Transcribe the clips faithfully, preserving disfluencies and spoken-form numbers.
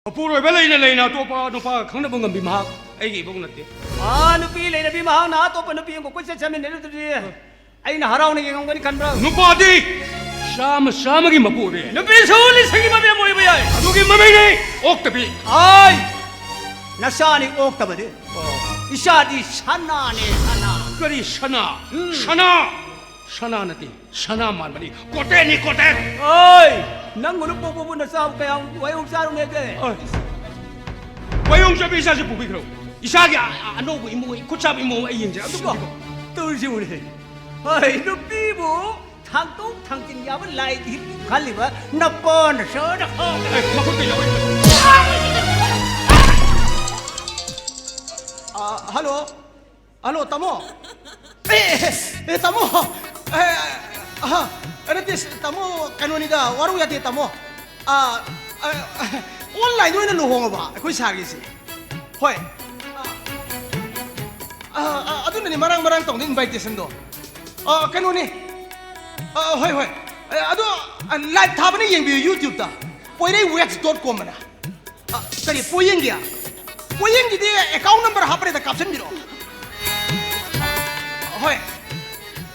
ꯃꯄꯨꯔꯣꯏꯕ ꯂꯩꯅ ꯂꯩꯅ ꯑꯇꯣꯞꯄ ꯅꯨꯄꯥꯒ ꯈꯪꯅꯕ ꯉꯝꯕꯤ ꯃꯍꯥꯛ ꯑꯩꯒꯤ ꯏꯕꯨꯡ ꯅꯠꯇꯦ꯫ ꯑꯥ, ꯅꯨꯄꯤ ꯂꯩꯔꯕꯤ ꯃꯍꯥꯛꯅ ꯑꯇꯣꯞꯄ ꯅꯨꯄꯤ ꯑꯃꯒ ꯀꯣꯏꯆꯠ ꯆꯠꯃꯤꯟꯅꯔꯨꯗ꯭ꯔꯗꯤ ꯑꯩꯅ ꯍꯔꯥꯎꯅ ꯌꯦꯡꯉꯝꯒꯅꯤ ꯈꯟꯕ꯭ꯔꯥ? ꯅꯨꯄꯥꯗꯤ ꯆꯥꯝꯃ ꯆꯥꯝꯃꯒꯤ ꯃꯄꯨ ꯑꯣꯏꯕ ꯌꯥꯏ꯫ ꯅꯨꯄꯤꯁꯨ ꯂꯤꯁꯤꯡꯒꯤ ꯃꯕꯦꯝ ꯑꯣꯏꯕ ꯌꯥꯏ꯫ ꯑꯗꯨꯒꯤ ꯃꯃꯩꯅꯤ ꯑꯣꯛꯇꯕꯤ꯫ ꯑꯥꯏ! ꯅꯆꯥꯅꯤ ꯑꯣꯛꯇꯕꯗꯤ꯫ ꯏꯆꯥꯗꯤ ꯁꯅꯥꯅꯦ, ꯁꯅꯥ꯫ ꯀꯔꯤ ꯁꯅꯥ? ꯎꯝ꯫ ꯁꯅꯥ! ꯁꯅꯥ ꯅꯠꯇꯦ, ꯁꯅꯥ ꯃꯥꯟꯕꯅꯤ꯫ ꯀꯣꯇꯦꯟꯅꯤ, ꯀꯣꯇꯦꯟ! ꯑꯣꯏ! ꯅꯪ ꯎꯔꯨꯞ ꯄꯣꯛꯄꯕꯨ ꯅꯆꯥꯕꯨ ꯀꯌꯥꯝ ꯋꯥꯌꯣꯡ ꯆꯥꯔꯨꯅꯦꯒꯦ? ꯑꯣꯏ! ꯋꯥꯌꯣꯡ ꯆꯥꯕꯤ ꯏꯆꯥꯁꯦ ꯄꯨꯕꯤꯈ꯭ꯔꯣ꯫ ꯏꯆꯥꯒꯤ ꯑ-, ꯑ-, ꯑꯅꯧꯕ ꯏꯃꯣ, ꯈꯨꯠ ꯁꯥꯕ ꯏꯃꯣ ꯑꯩ ꯌꯦꯡꯖꯔꯦ꯫ ꯑꯗꯨꯒ ꯇꯧꯔꯤꯁꯤ ꯎꯔꯦ꯫ ꯍꯣꯏ, ꯅꯨꯄꯤꯕꯨ ꯊꯥꯡꯗꯣꯛ ꯊꯥꯡꯖꯤꯟ ꯌꯥꯕ ꯂꯥꯏꯗꯤ ꯈꯜꯂꯤꯕ ꯅꯄꯣꯟ ꯁꯣꯏꯗ꯫ ꯑꯦ, ꯃꯈꯨꯠꯇ ꯌꯥꯎꯔꯤ꯫ ꯑ, ꯍꯜꯂꯣ꯫ ꯍꯜꯂꯣ, ꯇꯥꯃꯣ꯫ ꯑꯦ, ꯑꯦ, ꯑꯦ, ꯇꯥꯃꯣ꯫ ꯑꯦ, ꯑꯍ, ꯅꯠꯇꯦ, ꯇꯥꯃꯣ, ꯀꯩꯅꯣꯅꯤꯗ, ꯋꯥꯔꯧ ꯌꯥꯗꯦ, ꯇꯥꯃꯣ꯫ ꯑ, ꯑ, online ꯗ ꯑꯣꯏꯅ ꯂꯨꯍꯣꯡꯉꯕ ꯑꯩꯈꯣꯏ ꯁꯥꯔꯒꯤꯁꯦ꯫ ꯍꯣꯏ꯫ ꯑ, ꯑ, ꯑ, ꯑꯗꯨꯅꯅꯤ ꯃꯔꯥꯡ ꯃꯔꯥꯡ ꯇꯧꯅ invitation ꯗꯣ꯫ ꯑ, ꯀꯩꯅꯣꯅꯤ꯫ ꯑ, ꯍꯣꯏ, ꯍꯣꯏ꯫ ꯑ, ꯑꯗꯣ, ꯑ, live ꯊꯥꯕꯅ ꯌꯦꯡꯕꯤꯌꯨ YouTube ꯇ꯫ ꯄꯣꯏꯔꯩ weds dot com ꯑꯅ꯫ ꯑ, ꯀꯔꯤ, ꯄꯣꯌꯦꯡꯒꯤ? ꯄꯣꯌꯦꯡꯒꯤꯗꯤ account number ꯍꯥꯞꯄ꯭ꯔꯦꯗ, ꯀꯥꯞꯁꯤꯟꯕꯤꯔꯛꯑꯣ꯫ ꯍꯣꯏ꯫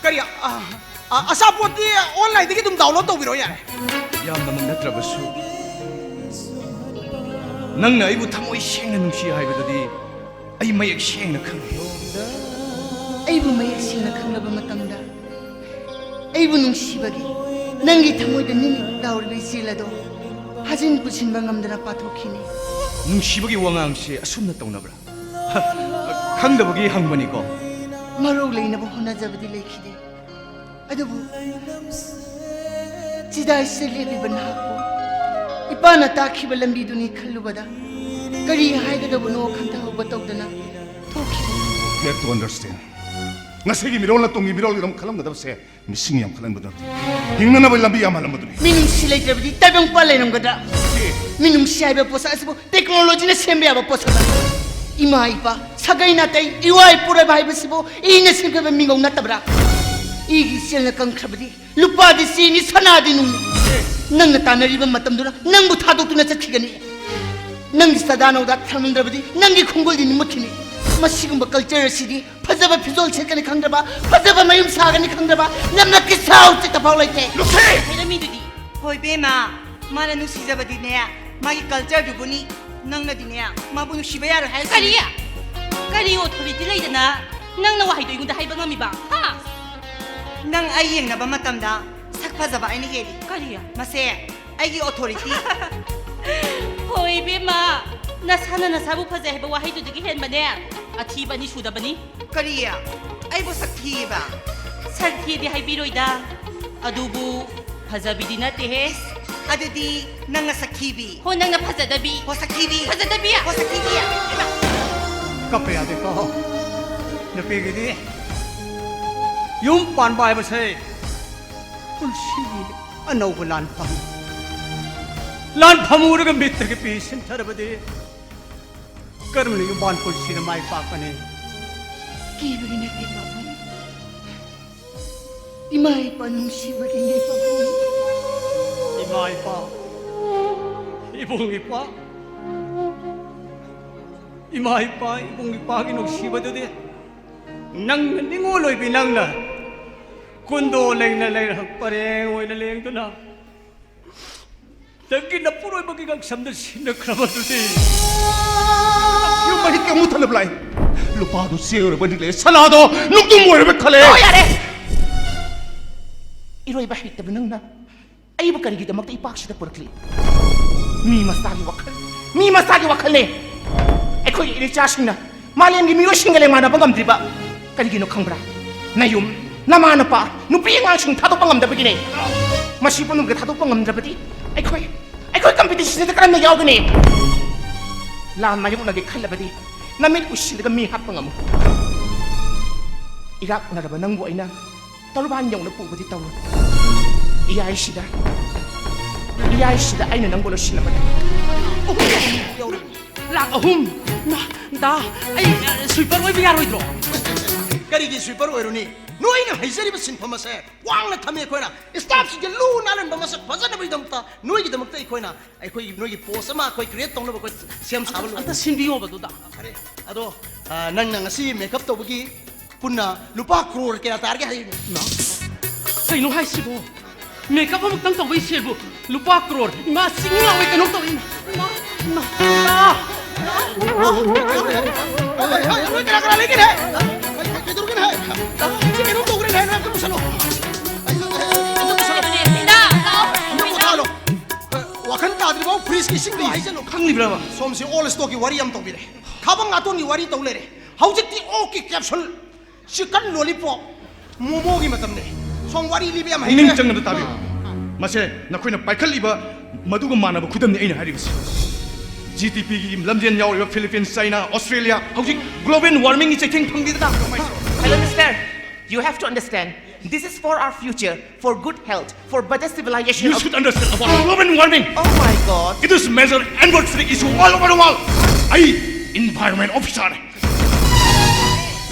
ꯀꯔꯤ, ꯑ, ꯑ, ꯑꯆꯥꯄꯣꯠꯇꯤ online ꯗꯒꯤ ꯑꯗꯨꯝ download ꯇꯧꯕꯤꯔꯛꯑꯣ ꯌꯥꯔꯦ꯫ ꯌꯥꯝꯅꯃꯛ ꯅꯠꯇ꯭ꯔꯕꯁꯨ, ꯅꯪꯅ ꯑꯩꯕꯨ ꯊꯃꯣꯏ ꯁꯦꯡꯅ ꯅꯨꯡꯁꯤ ꯍꯥꯏꯕꯗꯨꯗꯤ ꯑꯩ ꯃꯌꯦꯛ ꯁꯦꯡꯅ ꯈꯪꯏ꯫ ꯑꯩꯕꯨ ꯃꯌꯦꯛ ꯁꯦꯡꯅ ꯈꯪꯂꯕ ꯃꯇꯝꯗ, ꯑꯩꯕꯨ ꯅꯨꯡꯁꯤꯕꯒꯤ ꯅꯪꯒꯤ ꯊꯃꯣꯏꯗ ꯅꯤꯛ ꯅꯤꯛ ꯂꯥꯎꯔꯤꯕ ꯏꯆꯦꯜ ꯑꯗꯣ ꯐꯥꯖꯤꯟ ꯄꯨꯁꯤꯟꯕ ꯉꯝꯗꯅ ꯄꯥꯊꯣꯛꯈꯤꯅꯤ꯫ ꯅꯨꯡꯁꯤꯕꯒꯤ ꯋꯥꯉꯥꯡꯁꯦ ꯑꯁꯨꯝꯅ ꯇꯧꯅꯕ꯭ꯔꯥ? ꯈꯪꯗꯕꯒꯤ ꯍꯪꯕꯅꯤꯀꯣ꯫ ꯃꯔꯧ ꯂꯩꯅꯕ ꯍꯣꯠꯅꯖꯕꯗꯤ ꯂꯩꯈꯤꯗꯦ, ꯑꯗꯨꯕꯨ ꯆꯤꯗꯥꯏꯁꯤꯗ ꯂꯦꯞꯂꯤꯕ ꯅꯍꯥꯛꯄꯨ ꯏꯄꯥꯅ ꯇꯥꯛꯈꯤꯕ ꯂꯝꯕꯤꯗꯨꯅꯤ ꯈꯜꯂꯨꯕꯗ ꯀꯔꯤ ꯍꯥꯏꯒꯗꯕꯅꯣ ꯈꯟꯊꯍꯧꯕ ꯇꯧꯗꯅ ꯊꯣꯛꯈꯤꯕꯅꯤ꯫ Fail to understand꯫ ꯉꯁꯤꯒꯤ ꯃꯤꯔꯣꯜꯅ ꯇꯨꯡꯒꯤ ꯃꯤꯔꯣꯜꯒꯤꯗꯃꯛ ꯈꯜꯂꯝꯒꯗꯕꯁꯦ ꯃꯤꯁꯤꯡ ꯌꯥꯝꯈꯠꯍꯟꯕꯗꯨ ꯅꯠꯇꯦ, ꯍꯤꯡꯅꯅꯕ ꯂꯝꯕꯤ ꯌꯥꯝꯍꯜꯂꯝꯕꯗꯨꯅꯤ꯫ ꯃꯤꯅꯨꯡꯁꯤ ꯂꯩꯇ꯭ꯔꯕꯗꯤ ꯇꯥꯏꯕꯪꯄꯥꯟ ꯂꯩꯔꯝꯒꯗ꯭ꯔꯥ? ꯃꯤꯅꯨꯡꯁꯤ ꯍꯥꯏꯕ ꯄꯣꯠꯁꯛ ꯑꯁꯤꯕꯨ technology ꯅ ꯁꯦꯝꯕ ꯌꯥꯕ ꯄꯣꯠꯁꯛ ꯅꯠꯇꯦ꯫ ꯏꯃꯥ ꯏꯄꯥ, ꯁꯥꯒꯩ ꯅꯥꯇꯩ, ꯏꯋꯥ ꯏꯄꯨꯔꯣꯏꯕ ꯍꯥꯏꯕꯁꯤꯕꯨ ꯏꯅ ꯁꯦꯝꯈꯤꯕ ꯃꯤꯉꯧ ꯅꯠꯇꯕ꯭ꯔꯥ? ꯏꯒꯤ ꯏꯆꯦꯜꯅ ꯀꯪꯈ꯭ꯔꯕꯗꯤ ꯂꯨꯄꯥꯗꯤ ꯆꯦꯅꯤ, ꯁꯅꯥꯗꯤ ꯅꯨꯡꯅꯤ꯫ ꯅꯪꯅ ꯇꯥꯟꯅꯔꯤꯕ ꯃꯇꯝꯗꯨꯅ ꯅꯪꯕꯨ ꯊꯥꯗꯣꯛꯇꯨꯅ ꯆꯠꯈꯤꯒꯅꯤ꯫ ꯅꯪꯒꯤ ꯆꯥꯗꯥ ꯅꯧꯗꯥ ꯊꯝꯂꯝꯗ꯭ꯔꯕꯗꯤ ꯅꯪꯒꯤ ꯈꯣꯡꯒꯨꯜꯗꯤ ꯃꯨꯠꯈꯤꯅꯤ꯫ ꯃꯁꯤꯒꯨꯝꯕ culture ꯑꯁꯤꯗꯤ ꯐꯖꯕ ꯐꯤꯖꯣꯜ ꯁꯦꯠꯀꯅꯤ ꯈꯪꯗ꯭ꯔꯕ, ꯐꯖꯕ ꯃꯌꯨꯝ ꯁꯥꯒꯅꯤ ꯈꯪꯗ꯭ꯔꯕ, ꯌꯥꯝꯅ ꯀꯤꯁꯥꯎ ꯆꯤꯠꯇꯐꯥꯎ ꯂꯩꯇꯦ꯫ ꯂꯨꯁꯤ! ꯍꯥꯏꯔꯝꯃꯤꯗꯨꯗꯤ꯫ ꯍꯣꯏ ꯕꯦꯝꯃ, ꯃꯥꯅ ꯅꯨꯡꯁꯤꯖꯕꯗꯤꯅꯦ ꯃꯥꯒꯤ cultureꯗꯨꯕꯨꯅꯤ꯫ ꯅꯪꯅꯗꯤꯅꯦ ꯃꯥꯕꯨ ꯅꯨꯡꯁꯤꯕ ꯌꯥꯔꯣꯏ ꯍꯥꯏꯔꯤꯁꯤꯅꯤ꯫ ꯀꯔꯤ? ꯀꯔꯤ authority ꯂꯩꯗꯅ ꯅꯪꯅ ꯋꯥꯍꯩꯗꯣ ꯑꯩꯉꯣꯟꯗ ꯍꯥꯏꯕ ꯉꯝꯃꯤꯕ? ꯍꯥ? ꯅꯪ ꯑꯩ ꯌꯦꯡꯅꯕ ꯃꯇꯝꯗ ꯁꯛ ꯐꯖꯕ ꯑꯩꯅ ꯍꯦꯜꯂꯤ꯫ ꯀꯔꯤ? ꯃꯁꯦ ꯑꯩꯒꯤ authority꯫ ꯍꯣꯏ ꯏꯕꯦꯝꯃ, ꯅꯁꯥꯅ ꯅꯁꯥꯕꯨ ꯐꯖꯩ ꯍꯥꯏꯕ ꯋꯥꯍꯩꯗꯨꯗꯒꯤ ꯍꯦꯟꯕꯅꯦ ꯑꯊꯤꯕ ꯑꯅꯤ ꯁꯨꯗꯕꯅꯤ꯫ ꯀꯔꯤ? ꯑꯩꯕꯨ ꯁꯛ ꯊꯤꯌꯦꯕ? ꯁꯛ ꯊꯤꯗꯤ ꯍꯥꯏꯕꯤꯔꯣꯏꯗ, ꯑꯗꯨꯕꯨ ꯐꯖꯕꯤꯗꯤ ꯅꯠꯇꯦꯍꯦ꯫ ꯑꯗꯨꯗꯤ ꯅꯪꯅ ꯁꯛꯊꯤꯕꯤ꯫ ꯍꯣ, ꯅꯪꯅ ꯐꯖꯗꯕꯤ꯫ ꯍꯣ, ꯁꯛꯊꯤꯕꯤ꯫ ꯐꯖꯗꯕꯤ꯫ ꯍꯣ, ꯁꯛꯊꯤꯕꯤ꯫ ꯀꯞꯄ ꯌꯥꯗꯦꯀꯣ ꯅꯨꯄꯤꯒꯤꯗꯤ꯫ ꯌꯨꯝ ꯄꯥꯟꯕ ꯍꯥꯏꯕꯁꯦ ꯄꯨꯟꯁꯤꯒꯤ ꯑꯅꯧꯕ ꯂꯥꯟꯐꯝ꯫ ꯂꯥꯟꯐꯝ ꯎꯔꯒ ꯃꯤꯠꯇꯒꯤ ꯄꯤ ꯁꯤꯟꯊꯔꯕꯗꯤ ꯀꯔꯝꯅ ꯌꯨꯝꯕꯥꯟ ꯄꯨꯟꯁꯤꯗ ꯃꯥꯏ ꯄꯥꯛꯀꯅꯤ? ꯀꯤꯕꯒꯤ ꯅꯠꯇꯦ ꯄꯥꯕꯨꯡ, ꯏꯃꯥ ꯏꯄꯥ ꯅꯨꯡꯁꯤꯕꯒꯤꯅꯦ ꯄꯥꯕꯨꯡ꯫ ꯏꯃꯥ ꯏꯄꯥ, ꯏꯕꯨꯡ ꯏꯄꯥ, ꯏꯃꯥ ꯏꯄꯥ ꯏꯕꯨꯡ ꯏꯄꯥꯒꯤ ꯅꯨꯡꯁꯤꯕꯗꯨꯗꯤ ꯅꯪꯅ ꯅꯤꯡꯉꯣꯜ ꯑꯣꯏꯕꯤ ꯅꯪꯅ ꯀꯨꯟꯗꯣ ꯂꯩꯅ ꯂꯩꯔ ꯄꯔꯦꯡ ꯑꯣꯏꯅ ꯂꯦꯡꯗꯨꯅ ꯅꯪꯒꯤ ꯅꯄꯨꯔꯣꯏꯕꯒꯤ ꯉꯛꯁꯝꯗ ꯁꯤꯟꯅꯈ꯭ꯔꯕꯗꯨꯗꯤ꯫ ꯌꯨꯝ ꯃꯍꯤꯛ ꯑꯃꯨꯛ ꯊꯜꯂꯕ ꯂꯥꯛꯏ꯫ ꯂꯨꯄꯥꯗꯣ ꯆꯦ ꯑꯣꯏꯔꯕ ꯅꯤꯛꯂꯦ, ꯁꯅꯥꯗꯣ ꯅꯨꯡꯇꯨꯝ ꯑꯣꯏꯔꯕ ꯈꯜꯂꯦ꯫ ꯑꯣ, ꯌꯥꯔꯦ! ꯏꯔꯣꯏꯕ ꯍꯩꯇꯕ ꯅꯪꯅ ꯑꯩꯕꯨ ꯀꯔꯤꯒꯤꯗꯃꯛꯇ ꯏꯄꯥꯛꯁꯤꯗ ꯄꯨꯔꯛꯂꯤ? ꯃꯤ ꯃꯆꯥꯒꯤ ꯋꯥꯈꯜ, ꯃꯤ ꯃꯆꯥꯒꯤ ꯋꯥꯈꯜꯅꯦ꯫ ꯑꯩꯈꯣꯏꯒꯤ ꯏꯆꯥꯁꯤꯡꯅ ꯃꯥꯂꯦꯝꯒꯤ ꯃꯤꯑꯣꯏꯁꯤꯡꯒ ꯂꯦꯡꯃꯥꯟꯅꯕ ꯉꯝꯗ꯭ꯔꯤꯕ ꯀꯔꯤꯒꯤꯅꯣ ꯈꯪꯕ꯭ꯔꯥ? ꯅꯌꯨꯝ, ꯅꯃꯥ ꯅꯄꯥ, ꯅꯨꯄꯤ ꯑꯉꯥꯡꯁꯤꯡ ꯊꯥꯗꯣꯛꯄ ꯉꯝꯗꯕꯒꯤꯅꯦ꯫ ꯃꯁꯤ ꯄꯨꯝꯅꯃꯛꯇ ꯊꯥꯗꯣꯛꯄ ꯉꯝꯗ꯭ꯔꯕꯗꯤ ꯑꯩꯈꯣꯏ, ꯑꯩꯈꯣꯏ competitionꯗ ꯀꯔꯝꯅ ꯌꯥꯎꯒꯅꯤ? ꯂꯥꯟ ꯃꯥꯌꯣꯛꯅꯒꯦ ꯈꯜꯂꯕꯗꯤ ꯅꯃꯤꯠ ꯎꯏꯁꯤꯜꯂꯒ ꯃꯤ ꯍꯥꯠꯄ ꯉꯝꯃꯨ꯫ ꯏꯔꯥꯛꯅꯔꯕ ꯅꯪꯕꯨ ꯑꯩꯅ ꯇꯣꯔꯕꯥꯟ ꯌꯧꯅ ꯄꯨꯕꯗꯤ ꯇꯧꯔꯣꯏ꯫ ꯏꯌꯥꯏꯁꯤꯗ, ꯏꯌꯥꯏꯁꯤꯗ ꯑꯩꯅ ꯅꯪꯕꯨ ꯂꯣꯏꯁꯤꯜꯂꯕꯅꯤ꯫ ꯂꯥꯛ ꯑꯍꯨꯝ? ꯏꯃꯥ, ꯗꯥ, ꯑꯩ sweeper ꯑꯣꯏꯕ ꯌꯥꯔꯣꯏꯗ꯭ꯔꯣ? ꯀꯔꯤꯒꯤ sweeper ꯑꯣꯏꯔꯨꯅꯤ? ꯅꯣꯏꯅ ꯍꯩꯖꯔꯤꯕ ꯁꯤꯟꯐꯝ ꯑꯁꯦ ꯋꯥꯡꯅ ꯊꯝꯃꯤ ꯑꯩꯈꯣꯏꯅ꯫ ꯁ꯭ꯇꯥꯐꯁꯤꯡꯁꯦ ꯂꯨ ꯅꯥꯜꯍꯟꯕ ꯃꯁꯛ ꯐꯖꯅꯕꯒꯤꯗꯃꯛꯇ ꯅꯣꯏꯒꯤꯗꯃꯛꯇ ꯑꯩꯈꯣꯏꯅ ꯑꯩꯈꯣꯏꯒꯤ, ꯅꯣꯏꯒꯤ ꯄꯣꯁ ꯑꯃ ꯑꯩꯈꯣꯏ ꯀ꯭ꯔꯤꯌꯦꯠ ꯇꯧꯅꯕ ꯑꯩꯈꯣꯏ ꯁꯦꯝ ꯁꯥꯕ ꯂꯣꯏꯔꯦ꯫ ꯑꯝꯇ ꯁꯤꯟꯕꯤꯌꯣꯕ ꯑꯗꯨꯗ꯫ ꯐꯔꯦ꯫ ꯑꯗꯣ, ꯑ, ꯅꯪꯅ ꯉꯁꯤ ꯃꯦꯀꯞ ꯇꯧꯕꯒꯤ ꯄꯨꯟꯅ ꯂꯨꯄꯥ ꯀ꯭ꯔꯣꯔ ꯀꯌꯥ ꯇꯥꯔꯒꯦ ꯍꯥꯏꯌꯨꯅꯦ꯫ ꯏꯃꯥ, ꯀꯩꯅꯣ ꯍꯥꯏꯁꯤꯕꯣ? ꯃꯦꯀꯞ ꯑꯃꯨꯛꯇꯪ ꯇꯧꯕꯩ ꯁꯦꯜꯕꯨ ꯂꯨꯄꯥ ꯀ꯭ꯔꯣꯔ꯫ ꯏꯃꯥ, ꯆꯤꯡ ꯂꯥꯎꯋꯦ, ꯀꯩꯅꯣꯝ ꯇꯧꯔꯦ, ꯏꯃꯥ꯫ ꯏꯃꯥ, ꯏꯃꯥ, ꯏꯃꯥ꯫ ꯍꯣꯏ, ꯍꯣꯏ, ꯍꯣꯏ, ꯀꯅꯥ, ꯀꯅꯥ ꯂꯩꯒꯦꯅꯦ? ꯍꯣꯏ, ꯍꯣꯏ, ꯀꯩꯗꯧꯔꯒꯦꯅꯦ? ꯁꯤ ꯀꯩꯅꯣꯝ ꯇꯧꯈ꯭ꯔꯦꯅꯦ, ꯅꯪ ꯑꯝꯇ ꯄꯨꯁꯜꯂꯣ꯫ ꯑꯩ, ꯑꯩ, ꯑꯝꯇ ꯄꯨꯁꯜꯂꯣ꯫ ꯑꯝꯇ ꯄꯣꯊꯥꯍꯜꯂꯣ꯫ ꯋꯥꯈꯜ ꯇꯥꯗ꯭ꯔꯤꯐꯥꯎ ꯐ꯭ꯔꯤꯖꯀꯤ ꯏꯁꯤꯡꯗꯣ ꯍꯩꯖꯜꯂꯣ꯫ ꯈꯪꯂꯤꯕ꯭ꯔꯕ? ꯁꯣꯝꯁꯦ ꯑꯣꯜ ꯁ꯭ꯇꯣꯛꯀꯤ ꯋꯥꯔꯤ ꯑꯃ ꯇꯧꯕꯤꯔꯦ꯫ ꯊꯥꯕ ꯉꯥꯇꯣꯟꯒꯤ ꯋꯥꯔꯤ ꯇꯧ ꯂꯩꯔꯦ꯫ ꯍꯧꯖꯤꯛꯇꯤ ꯑꯣꯛꯀꯤ ꯀꯦꯞꯁꯨꯜ, ꯆꯤꯀꯟ ꯂꯣꯂꯤꯄꯣꯞ, ꯃꯣꯃꯣꯒꯤ ꯃꯇꯝꯅꯦ꯫ ꯁꯣꯝ ꯋꯥꯔꯤ ꯂꯤꯕ ꯌꯥꯝ ꯍꯩꯈ꯭ꯔꯦ꯫ ꯄꯨꯛꯅꯤꯡ ꯆꯪꯅ ꯇꯥꯕꯤꯌꯨ꯫ ꯃꯁꯦ ꯅꯈꯣꯏꯅ ꯄꯥꯏꯈꯠꯂꯤꯕ ꯃꯗꯨꯒ ꯃꯥꯟꯅꯕ ꯈꯨꯗꯝꯅꯤ ꯑꯩꯅ ꯍꯥꯏꯔꯤꯕꯁꯤ꯫ ꯖꯤ ꯗꯤ ꯄꯤꯒꯤ ꯂꯝꯖꯦꯟ ꯌꯥꯎꯔꯤꯕ ꯐꯤꯂꯤꯄꯤꯟꯁ, ꯆꯥꯏꯅꯥ, ꯑꯣꯁꯇ꯭ꯔꯦꯂꯤꯌꯥ ꯍꯧꯖꯤꯛ ꯒ꯭ꯂꯣꯕꯦꯜ ꯋꯥꯔꯃꯤꯡꯒꯤ ꯆꯩꯊꯦꯡ ꯐꯪꯂꯤꯗꯅ꯫ Hello, mister. You have to understand, this is for our future, for good health, for better civilization. You should understand about global warming. Oh my God. It is major environmental issue all over the world. ꯑꯩ environment officer ꯅꯤ꯫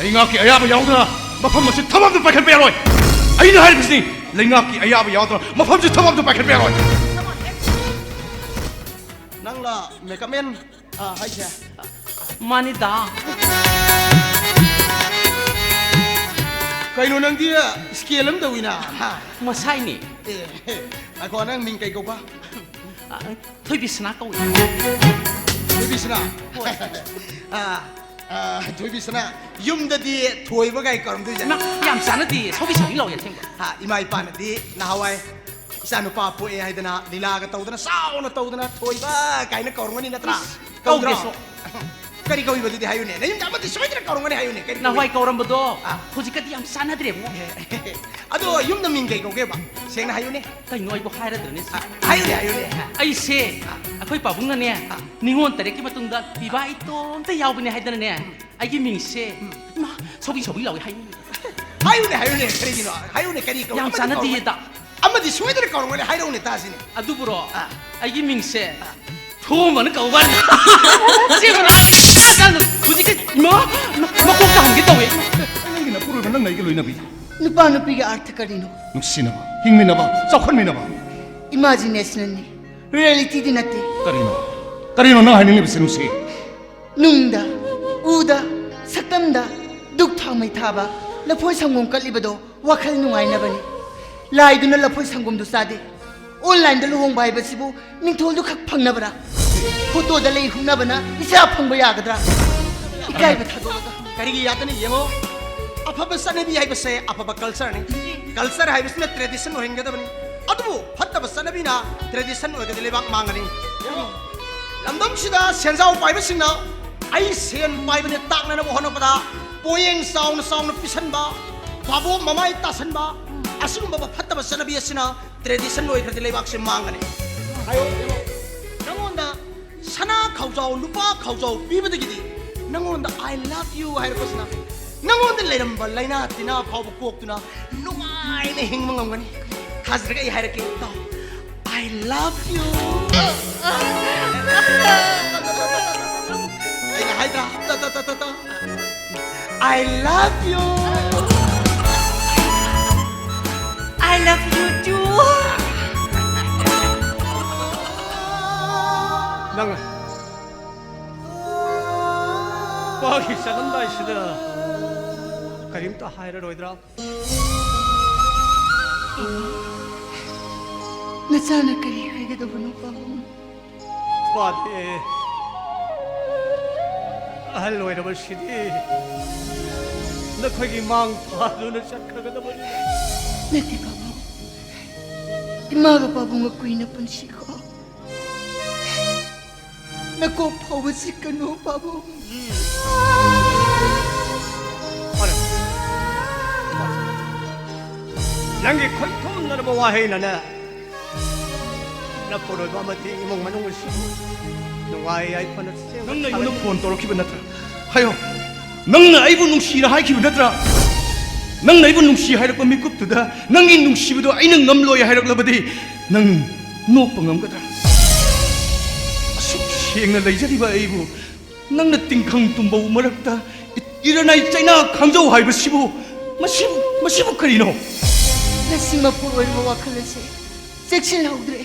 ꯂꯩꯉꯥꯛꯀꯤ ꯑꯌꯥꯕ ꯌꯥꯎꯗꯅ ꯃꯐꯝ ꯑꯁꯤ ꯊꯕꯛ ꯑꯃꯇ ꯄꯥꯏꯈꯠꯄ ꯌꯥꯔꯣꯏ꯫ ꯑꯩꯅ ꯍꯥꯏꯔꯤꯕꯁꯤꯅꯤ, ꯂꯩꯉꯥꯛꯀꯤ ꯑꯌꯥꯕ ꯌꯥꯎꯗꯅ ꯃꯐꯝꯁꯤ ꯊꯕꯛ ꯑꯃꯇ ꯄꯥꯏꯈꯠꯄ ꯌꯥꯔꯣꯏ꯫ ꯅꯪꯂ ꯃꯦꯀꯞꯃꯦꯟ, ꯑ, ꯍꯥꯏꯁꯦ? ꯃꯥꯅꯤꯗ꯫ ꯀꯩꯅꯣ ꯅꯪꯗꯤ ꯁ꯭ꯀꯦꯜ ꯑꯃ ꯇꯧꯏꯅ? ꯍꯥ? ꯃꯁꯥꯏꯅꯤ꯫ ꯑꯦ, ꯉꯥꯏꯈꯣ, ꯅꯪ ꯃꯤꯡ ꯀꯩ ꯀꯧꯕ? ꯑ, ꯊꯣꯏꯕꯤꯁꯅꯥ ꯀꯧꯏ꯫ ꯊꯣꯏꯕꯤꯁꯅꯥ? ꯍꯣꯏ꯫ ꯑ, ꯑ, ꯊꯣꯏꯕꯤꯁꯅꯥ, ꯌꯨꯝꯗꯗꯤ ꯊꯣꯏꯕ ꯀꯥꯏ ꯀꯧꯔꯝꯗꯣꯏꯁꯦ? ꯏꯃꯥ, ꯌꯥꯝ ꯆꯥꯟꯅꯗꯤꯌꯦ, ꯁꯧꯕꯤ ꯁꯧꯕꯤ ꯂꯥꯎꯋꯦ ꯑꯁꯦꯡꯕ꯫ ꯍꯥ, ꯏꯃꯥ ꯏꯄꯥꯅꯗꯤ ꯅꯍꯥꯟꯋꯥꯏ ꯏꯆꯥ ꯅꯨꯄꯥ ꯄꯣꯛꯑꯦ ꯍꯥꯏꯗꯅ ꯂꯤꯂꯥꯒ ꯇꯧꯗꯅ ꯆꯥꯎꯅ ꯇꯧꯗꯅ ꯊꯣꯏꯕ ꯀꯥꯏꯅ ꯀꯧꯔꯝꯒꯅꯤ ꯅꯠꯇ꯭ꯔꯥ? ꯏꯁ, ꯀꯧꯗ꯭ꯔꯣ? ꯀꯧꯗꯦꯁꯨ꯫ ꯀꯔꯤ ꯀꯧꯏꯕ ꯑꯗꯨꯗꯤ ꯍꯥꯏꯌꯨꯅꯦ? ꯅꯌꯨꯝꯗ ꯑꯃꯗꯤ ꯁꯣꯏꯗꯅ ꯀꯧꯔꯝꯒꯅꯤ ꯍꯥꯏꯌꯨꯅꯦ꯫ ꯀꯔꯤ ꯀꯧꯏ? ꯅꯍꯥꯟꯋꯥꯏ ꯀꯧꯔꯝꯕꯗꯣ ꯑꯥ꯫ ꯍꯧꯖꯤꯛꯀꯗꯤ ꯌꯥꯝ ꯆꯥꯟꯅꯗ꯭ꯔꯦꯕꯣ꯫ ꯑꯦ, ꯑꯗꯣ ꯌꯨꯝꯗ ꯃꯤꯡ ꯀꯩ ꯀꯧꯒꯦꯕ? ꯁꯦꯡꯅ ꯍꯥꯏꯌꯨꯅꯦ꯫ ꯀꯩꯅꯣ ꯑꯩꯕꯨ ꯍꯥꯏꯔꯗ꯭ꯔꯅꯦ ꯁꯤ? ꯑꯥ, ꯍꯥꯏꯌꯨꯅꯦ, ꯍꯥꯏꯌꯨꯅꯦ꯫ ꯑꯩꯁꯦ ꯑꯥ꯫ ꯑꯩꯈꯣꯏ ꯄꯥꯕꯨꯡꯅꯅꯦ ꯑꯥ꯫ ꯅꯤꯉꯣꯜ ꯇꯔꯦꯠꯀꯤ ꯃꯇꯨꯡꯗ ꯄꯤꯕ ꯏꯇꯣꯝꯇ ꯌꯥꯎꯕꯅꯦ ꯍꯥꯏꯗꯅꯅꯦ꯫ ꯎꯝ꯫ ꯑꯩꯒꯤ ꯃꯤꯡꯁꯦ ꯎꯝ꯫ ꯏꯃꯥ, ꯁꯧꯕꯤ ꯁꯧꯕꯤ ꯂꯥꯎꯋꯦ ꯍꯥꯏꯌꯨꯅꯦ꯫ ꯍꯥꯏꯌꯨꯅꯦ, ꯍꯥꯏꯌꯨꯅꯦ, ꯀꯔꯤꯒꯤꯅꯣ? ꯍꯥꯏꯌꯨꯅꯦ, ꯀꯔꯤ ꯀꯧ-, ꯌꯥꯝ ꯑꯃꯗꯤ ꯆꯥꯟꯅꯗꯤꯌꯦ ꯀꯧꯔꯝꯒꯅꯤ꯫ ꯇ- ꯑꯃꯗꯤ ꯁꯣꯏꯗꯅ ꯀꯧꯔꯝꯒꯅꯤ, ꯍꯥꯏꯔꯛꯎꯅꯦ ꯇꯥꯁꯤꯅꯦ꯫ ꯑꯗꯨꯕꯨꯔꯣ, ꯑꯥ꯫ ꯑꯩꯒꯤ ꯃꯤꯡꯁꯦ ꯑꯥ꯫ ꯊꯣꯝꯕꯅ ꯀꯧꯕ ꯋꯥꯅꯤ꯫ ꯆꯦ ꯃꯅꯥ, ꯍꯧꯖꯤꯛꯀꯤ ꯏꯃꯥ, ꯃꯀꯣꯛꯇ ꯍꯪꯒꯦ ꯇꯧꯋꯦ꯫ ꯑꯩꯒꯤ ꯅꯄꯨꯔꯣꯏꯕ ꯅꯪꯅ ꯑꯩꯒꯤ ꯂꯣꯏꯅꯕꯤ꯫ ꯅꯨꯄꯥ ꯅꯨꯄꯤꯒꯤ ꯑꯥꯔꯊ ꯀꯔꯤꯅꯣ? ꯅꯨꯡꯁꯤꯅꯕ, ꯍꯤꯡꯃꯤꯟꯅꯕ, ꯆꯥꯎꯈꯠꯃꯤꯟꯅꯕ꯫ ꯏꯃꯥꯖꯤꯅꯦꯁꯟꯅꯤ, ꯔꯤꯌꯦꯂꯤꯇꯤꯗꯤ ꯅꯠꯇꯦ꯫ ꯀꯔꯤꯅꯣ? ꯀꯔꯤꯅꯣ ꯅꯪ ꯍꯥꯏꯅꯤꯡꯂꯤꯕꯁꯦ, ꯅꯨꯡꯁꯤ? ꯅꯨꯡꯗ, ꯎꯗ, ꯁꯛꯇꯝꯗ ꯗꯨꯛ ꯊꯥꯎꯃꯩ ꯊꯥꯕ ꯂꯐꯣꯏ ꯁꯪꯒꯣꯝ ꯀꯠꯂꯤꯕꯗꯣ ꯋꯥꯈꯜ ꯅꯨꯡꯉꯥꯏꯅꯕꯅꯤ꯫ ꯂꯥꯏꯗꯨꯅ ꯂꯐꯣꯏ ꯁꯪꯒꯣꯝꯗꯨ ꯆꯥꯗꯦ꯫ ꯑꯣꯟꯂꯥꯏꯟꯗ ꯂꯨꯍꯣꯡꯕ ꯍꯥꯏꯕꯁꯤꯕꯨ ꯃꯤꯡꯊꯣꯜꯗꯨ ꯈꯛ ꯐꯪꯅꯕ꯭ꯔꯥ? ꯐꯣꯇꯣꯗ ꯂꯩ ꯍꯨꯛꯅꯕꯅ ꯏꯆꯥ ꯐꯪꯕ ꯌꯥꯒꯗ꯭ꯔꯥ? ꯏꯀꯥꯏꯕ ꯊꯥꯗꯣꯛꯂꯒ꯫ ꯀꯔꯤꯒꯤ ꯌꯥꯗꯅꯤ? ꯌꯦꯡꯉꯣ, ꯑꯐꯕ ꯆꯠꯅꯕꯤ ꯍꯥꯏꯕꯁꯦ ꯑꯐꯕ ꯀꯜꯆꯔꯅꯤ꯫ ꯀꯜꯆꯔ ꯍꯥꯏꯕꯁꯤꯅ ꯇ꯭ꯔꯦꯗꯤꯁꯟ ꯑꯣꯏꯍꯟꯒꯗꯕꯅꯤ꯫ ꯑꯗꯨꯕꯨ ꯐꯠꯇꯕ ꯆꯠꯅꯕꯤꯅ ꯇ꯭ꯔꯦꯗꯤꯁꯟ ꯑꯣꯏꯔꯒꯗꯤ ꯂꯩꯕꯥꯛ ꯃꯥꯡꯒꯅꯤ꯫ ꯌꯦꯡꯉꯣ, ꯂꯝꯗꯝꯁꯤꯗ ꯁꯦꯟꯖꯥꯎ ꯄꯥꯏꯕꯁꯤꯡꯅ "ꯑꯩ ꯁꯦꯟ ꯄꯥꯏꯕꯅꯦ" ꯇꯥꯛꯅꯅꯕ ꯍꯣꯠꯅꯕꯗ ꯄꯣꯌꯦꯡ ꯆꯥꯎꯅ ꯆꯥꯎꯅ ꯄꯤꯁꯟꯕ, ꯚꯥꯕꯣꯛ ꯃꯃꯥꯏ ꯇꯥꯁꯟꯕ, ꯑꯁꯤꯒꯨꯝꯕ ꯐꯠꯇꯕ ꯆꯠꯅꯕꯤ ꯑꯁꯤꯅ ꯇ꯭ꯔꯦꯗꯤꯁꯟ ꯑꯣꯏꯈ꯭ꯔꯗꯤ ꯂꯩꯕꯥꯛꯁꯦ ꯃꯥꯡꯒꯅꯤ꯫ ꯍꯥꯏꯌꯣ, ꯌꯦꯡꯉꯣ꯫ ꯅꯉꯣꯟꯗ ꯁꯅꯥ ꯈꯥꯎꯖꯥꯎ, ꯂꯨꯄꯥ ꯈꯥꯎꯖꯥꯎ ꯄꯤꯕꯗꯒꯤꯗꯤ ꯅꯉꯣꯟꯗ "I love you" ꯍꯥꯏꯔꯛꯄꯁꯤꯅ ꯅꯉꯣꯟꯗ ꯂꯩꯔꯝꯕ ꯂꯥꯏꯅꯥ ꯇꯤꯟꯅꯥ ꯐꯥꯎꯕ ꯀꯣꯛꯇꯨꯅ ꯅꯨꯡꯉꯥꯏꯅ ꯍꯤꯡꯕ ꯉꯝꯒꯅꯤ꯫ ꯊꯥꯖꯗ꯭ꯔꯒ ꯑꯩ ꯍꯥꯏꯔꯛꯀꯦ, ꯇꯥꯎ꯫ "I love you." ꯑꯩꯅ ꯍꯥꯏꯗ꯭ꯔꯥ? ꯇ, ꯇ, ꯇ, ꯇ, ꯇ꯫ "I love you." "I love you too." ꯅꯪ ꯃꯥꯒꯤ ꯆꯠꯂꯝꯗꯥꯏꯁꯤꯗ ꯀꯔꯤꯝꯇ ꯍꯥꯏꯔꯔꯣꯏꯗ꯭ꯔꯥ? ꯅꯆꯥꯅ ꯀꯔꯤ ꯍꯥꯏꯒꯗꯕꯅꯣ, ꯄꯥꯕꯨꯡ? ꯄꯥꯗꯦ꯫ ꯑꯍꯜ ꯑꯣꯏꯔꯕꯁꯤꯗꯤ ꯅꯈꯣꯏꯒꯤ ꯃꯥꯡ ꯊꯥꯗꯨꯅ ꯆꯠꯈ꯭ꯔꯒꯗꯕꯅꯤ꯫ ꯅꯠꯇꯦ, ꯄꯥꯕꯨꯡ꯫ ꯏꯃꯥꯒ ꯄꯥꯕꯨꯡꯒ ꯀꯨꯏꯅ ꯄꯨꯟꯁꯤꯀꯣ꯫ ꯅꯀꯣꯛ ꯐꯥꯎꯕ ꯆꯤꯛꯀꯅꯨ, ꯄꯥꯕꯨꯡ꯫ ꯐꯔꯦ꯫ ꯅꯪꯒꯤ ꯈꯣꯏꯊꯨꯝꯅꯔꯕ ꯋꯥꯍꯩꯅꯅꯦ, ꯅꯄꯨꯔꯣꯏꯕ ꯑꯃꯗꯤ ꯏꯃꯨꯡ ꯃꯅꯨꯡ ꯑꯁꯤꯕꯨ ꯅꯨꯡꯉꯥꯏ ꯌꯥꯏꯐꯅ ꯁꯦꯝꯕ ꯅꯪꯅ ꯑꯩꯉꯣꯟꯗ ꯁꯥꯒꯅꯤ꯫ ꯐꯣꯟ ꯇꯧꯔꯛꯈꯤꯕ ꯅꯠꯇ꯭ꯔꯥ? ꯍꯥꯏꯌꯣ, ꯅꯪꯅ ꯑꯩꯕꯨ ꯅꯨꯡꯁꯤꯅ ꯍꯥꯏꯈꯤꯕ ꯅꯠꯇ꯭ꯔꯥ? ꯅꯪꯅ ꯑꯩꯕꯨ ꯅꯨꯡꯁꯤ ꯍꯥꯏꯔꯛꯄ ꯃꯤꯀꯨꯞꯇꯨꯗ ꯅꯪꯒꯤ ꯅꯨꯡꯁꯤꯕꯗꯣ ꯑꯩꯅ ꯉꯝꯂꯣꯏ ꯍꯥꯏꯔꯛꯂꯕꯗꯤ, ꯅꯪ ꯅꯣꯛꯄ ꯉꯝꯒꯗ꯭ꯔꯥ? ꯑꯁꯨꯛ ꯁꯦꯡꯅ ꯂꯩꯖꯔꯤꯕ ꯑꯩꯕꯨ ꯅꯪꯅ ꯇꯤꯡꯈꯪ ꯇꯨꯝꯕꯧ ꯃꯔꯛꯇ ꯏ-, ꯏꯔꯅꯥꯏ ꯆꯩꯅꯥ ꯈꯥꯡꯖꯧ ꯍꯥꯏꯕꯁꯤꯕꯨ ꯃꯁꯤꯕꯨ ꯃꯁꯤꯕꯨ ꯀꯔꯤꯅꯣ? ꯂꯁꯤꯡ ꯃꯄꯨ ꯑꯣꯏꯔꯤꯕ ꯋꯥꯈꯜ ꯑꯁꯦ ꯆꯦꯛꯁꯤꯜꯍꯧꯗ꯭ꯔꯦ꯫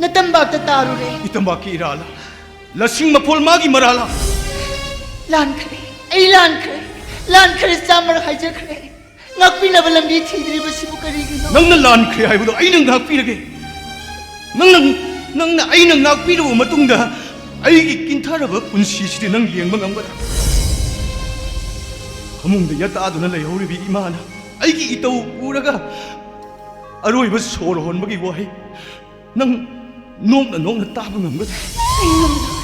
ꯅꯇꯝꯕꯥꯛꯇ ꯇꯥꯔꯨꯔꯦ꯫ ꯏꯇꯝꯕꯥꯛꯀꯤ ꯏꯔꯥꯜꯂ? ꯂꯁꯤꯡ ꯃꯐꯣꯜ ꯃꯥꯒꯤ ꯃꯔꯥꯜꯂ? ꯂꯥꯟꯈ꯭ꯔꯦ꯫ ꯑꯩ ꯂꯥꯟꯈ꯭ꯔꯦ꯫ ꯂꯥꯟꯈ꯭ꯔꯦ, ꯆꯥꯝꯃꯔꯛ ꯍꯥꯏꯖꯈ꯭ꯔꯦ꯫ ꯉꯥꯛꯄꯤꯅꯕ ꯂꯝꯕꯤ ꯊꯤꯗ꯭ꯔꯤꯕꯁꯤꯕꯨ ꯀꯔꯤꯒꯤꯅꯣ? ꯅꯪꯅ ꯂꯥꯟꯈ꯭ꯔꯦ ꯍꯥꯏꯕꯗꯣ ꯑꯩꯅ ꯉꯥꯛꯄꯤꯔꯒꯦ꯫ ꯅꯪꯅ ꯅꯪꯅ ꯑꯩꯅ ꯉꯥꯛꯄꯤꯔꯕ ꯃꯇꯨꯡꯗ ꯑꯩꯒꯤ ꯀꯤꯟꯊꯔꯕ ꯄꯨꯟꯁꯤꯁꯤꯗꯤ ꯅꯪ ꯌꯦꯡꯕ ꯉꯝꯒꯗ꯭ꯔꯥ? ꯐꯃꯨꯡꯗ ꯌꯥꯇꯥꯗꯨꯅ ꯂꯩꯍꯧꯔꯤꯕꯤ ꯏꯃꯥꯅ ꯑꯩꯒꯤ ꯏꯇꯧ ꯎꯔꯒ ꯑꯔꯣꯏꯕ ꯁꯣꯔ ꯍꯣꯟꯕꯒꯤ ꯋꯥꯍꯩ ꯅꯪ ꯅꯣꯛꯅ ꯅꯣꯛꯅ ꯇꯥꯕ ꯉꯝꯒꯗ꯭ꯔꯥ? ꯑꯩ ꯉꯝꯂꯣꯏ꯫